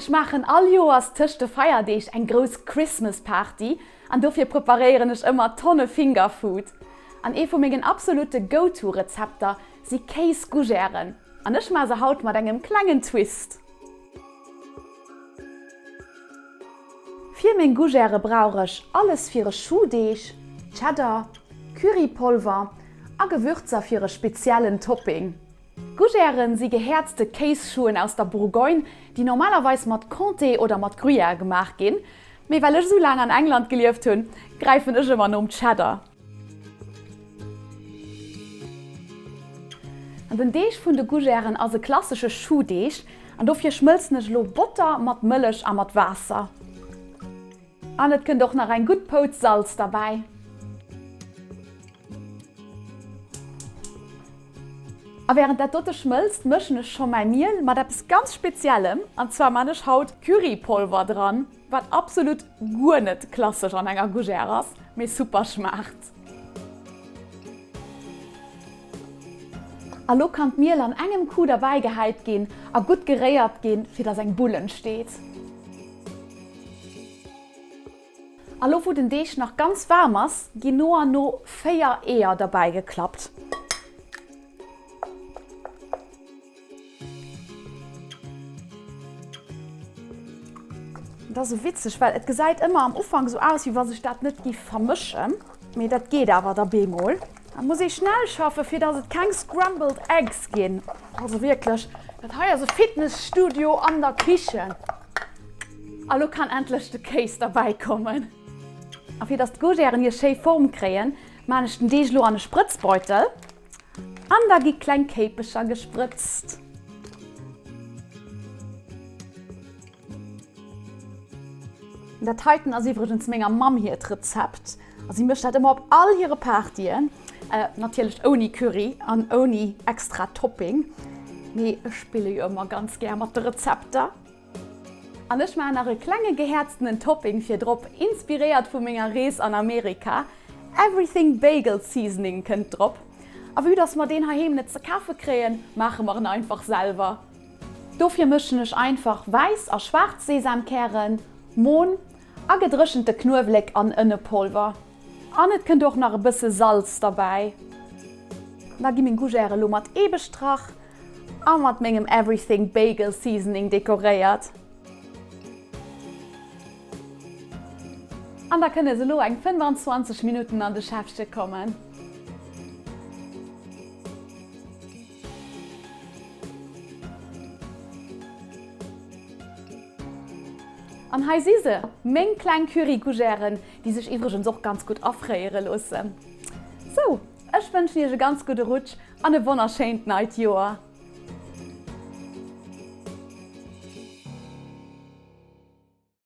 Ech maachen all Joers tëscht de Feierdeeg eng grouss Christmas Party an dofir preparéieren ech ëmmer Tonne Fingerfood. An ee vu mengen absolute Go-To Rezepter si Kéis-Gougèren an ech maa se haut mat engem klengen Twist. Fir meng Gougèrë brauch ech alles fir e Choux-Deeg, Cheddar, Currypolver a Gewürzer fir e speziellen Topping. Gougèren si gehäerzte Kéischouen aus der Bourgogne, déi normalerweis mat Comté oder mat Gruyère gemaach ginn, mee well ech esou laang an England gelieft hunn, gräifen ech ëmmer nom Cheddar. An den Deeg vun de Gougèren ass e klassesche Choux-Deeg an dofir schmëlzen ech elo Botter mat Mëllech a mat Waasser. An et kënnt och nach eng gutt Pouz Salz derbäi. A während dat dote schmëlzt, mëschen ech scho mäi Miel mat eppes ganz Speziellem, an zwar man ech haut Currypolver dran, wat absolut guer net klassesch an enger Gougère ass, mee super schmaacht. A lo kann d'Miel an engem Coup derbäi gehäit ginn a gutt geréiert ginn, fir dass eng Bull entsteet. A lo wou den Deeg nach ganz waarm ass, ginn no an no 4 Eeër derbäi geklappt. Et ass esou witzeg, well et gesäit ëmmer am Ufank esou aus, wéi wa sech dat net giff vermëschen, mee dat geet awer da bemol. Da muss ee schnell schaffen, fir dass et keng Scrambled Eggs ginn. Also wierklech, dat hei ass e Fitnesstudio an der Kichen. A lo kann endlech de Kéis derbäi kommen. A fir dass d'Gougèren hir schéi Form kréien, maan ech den Deeg lo an e Sprëtzbeutel an da gi kleng Kéipecher gesprëtzt. Dat heiten ass iwwregens menger Mamm hiert Rezept a si mécht dat ëmmer op all hire Partyen, natierlech ouni Curry an ouni extra Topping, mee ech spille jo ëmmer ganz gär mat de Rezepter. An ech maachen nach e klenge gehäerztenen Topping fir drop, inspiréiert vu menger Rees an Amerika. Everything Bagel Seasoning kënnt drop. A vue dass mer deen heiheem net ze kafe kréien, maache mer en einfach selwer. Dofir mëschen ech einfach wäiss a schwaarz Sesamkären, Mohn a gedréchente Knuewelek an Ënnepolver. An et kënnt och nach e bësse Salz derbäi. Da gi meng Gougèrë lo mat Ee bestrach A mat mengem Everything Bagel Seasoning dekoréiert. An da kënne se elo eng 25 Minutten an de Schäffche kommen. An hei si se, meng kleng Curry-Gougèren, déi sech iwwregens och ganz gutt afréiere loossen. Sou, ech wënschen iech e ganz gudde Rutsch an e wonnerschéint neit Joer!